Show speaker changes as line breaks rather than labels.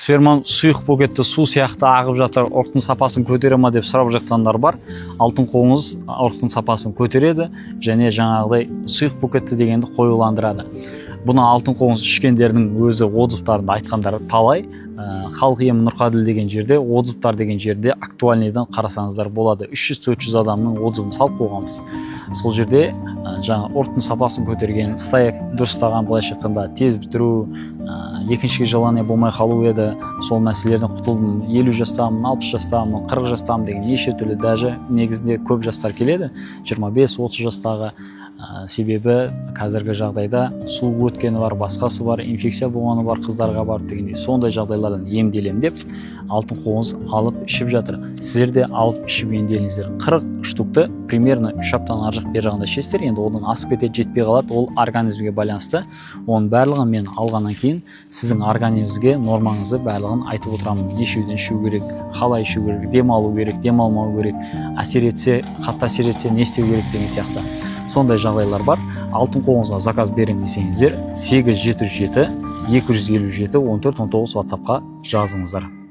Спермам сұйық болып кетті, су сияқты ағып жатыр, ұрықтың сапасын көтере ма деп сұрап жатқандар бар. Алтын қоңыз ұрықтың сапасын көтереді және жаңағыдай сұйық болып кетті дегенді қоюландырады. Бұны алтын қоңыз ішкендердің өзі отзывтарында айтқандар талай. Халық емі Нұрқаділ деген жерде, отзывтар деген жерде, актуальныйдан қарасаңыздар болады. 300-400 адамның отзывын салып қойғанбыз сол жерде. Жаңа ұрттың сапасын көтерген, стояк дұрыстаған, былайша айтқанда, тез бітіру, екіншіге желание болмай қалу еді, сол мәселелерден құтылдым, 50 жастамын, 60 жастамын, 40 жастамын деген неше түрлі. Даже негізінде көп жастар келеді, 25-30 жастағы. Себебі қазіргі жағдайда су өткені бар, басқасы бар, инфекция болғаны бар, қыздарға барып дегендей, сондай жағдайлардан емделемін деп алтын қоңыз алып ішіп жатыр. Сіздер де алып ішіп емделіңіздер. 40 штукты примерно 3 аптаның ар жақ бер жағында ішесіздер. Енді одан асып кетеді, жетпей қалады, ол организмге байланысты. Оның барлығын мен алғаннан кейін сіздің организмге нормаңызды барлығын айтып отырамын: нешеуден ішу керек, қалай ішу керек, демалу керек, демалмау керек, әсер етсе, қатты әсер етсе, не істеу керек деген сияқты сондай жағдайлар бар. Алтын қоңызға заказ беремін десеңіздер, 8707 257 14 19 ватсапқа жазыңыздар.